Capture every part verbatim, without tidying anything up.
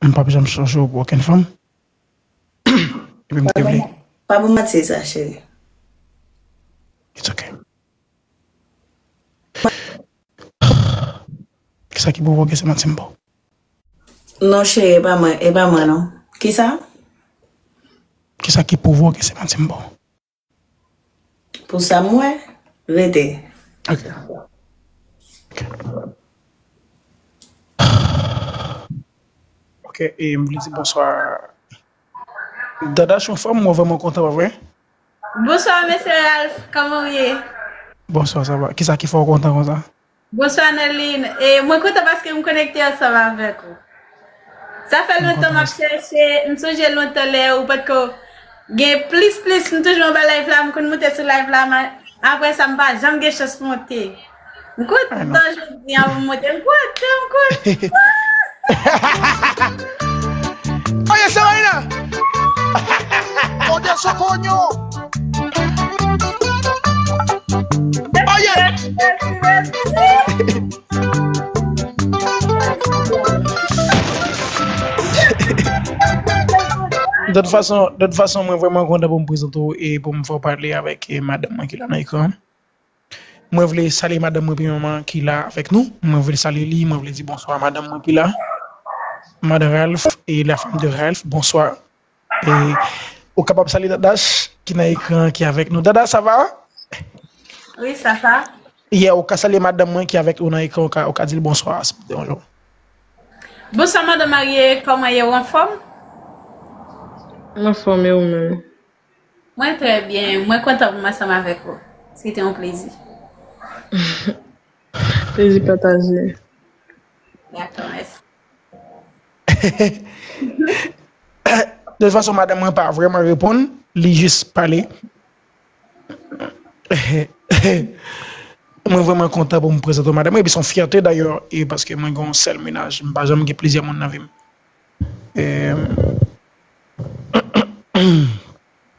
M p ap janm chanje w pou okenn fanm. Epi m te vle. Pa bon manti sa, cheri. It's okay. Kisa ki pwovoke se manti m ba w? Non, cheri, e pa mwen, e pa mwen, non. Kisa? Kisa ki pwovoke se manti m ba w? Pou sa m wè, rete. Ok. Ok. Ok, e m vle di bonswa. Dada, se yon fanm, mwen vrèman kontan, pa vre? Bonswa, mesye Ralph, kòman w ye? Bonswa, sa va? Kisa ki fè w kontan konsa? Bonswa, Nerline. E, mwen kontan paske m konekte ansanm avèk ou. Sa fè lontan m ap chèche, m sonje lontan lè ou potko gen plis, plis, m toujou anba live la, m konn moute sou live la, men apre sa, m pa janm gen chans monte. M kontan jodi a pou m monte, m kontan, m kontan. Oye, se Marina! Oye, Sokonyo! Oye! De toute façon, de toute façon, mwen vrèman kontan pou m prezante w e pou m fè w pale avèk, e, madanm mwen ki la nan ekran. Mwen vle salye madanm mwen premyèman ki la avèk nou. Mwen vle salye li, mwen vle di bonswa a madanm mwen ki la. Madan Ralph e la femme de Ralph, bonswa. E ou kapab salye Dadash ki nan ekran ki avèk nou. Dada, sa va? Wi, sa va. Yeah, ou ka salye madanm mwen ki avèk ou nan ekran, ou ka, ou ka di l bonswa, si w te yon jou. Bonswa, madanm marye, kòman ye, ou anfòm? Mwen anfòm, e ou menm? Mwen trè byen, mwen kontan pou m ansanm avèk ou. Se te yon plezi. Plezi pataje. Dakò, mèsi. De toute façon, madanm mwen pa vrèman reponn, li jis pale. Mwen vrèman kontan pou m prezante w madanm mwen, epi se yon fyète dayè, e paske mwen gen yon sèl mennaj, m pa janm gen plizyè moun nan vi m. E,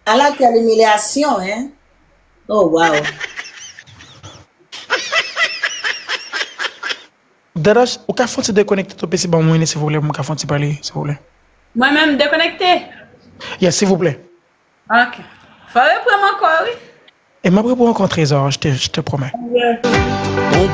Ala kèl imilyasyon, hein? Oh, wow. Dadash, ou ka fon ti dekonekte tou piti ban mwen, silvouplè, pou m ka fon ti pale, silvouplè. Mwen menm dekonekte? Yes, silvouplè. Ok. Fò reprann m ankò, wi. E m ap reprann ankò trèz heures, je te, je te promets. Ok.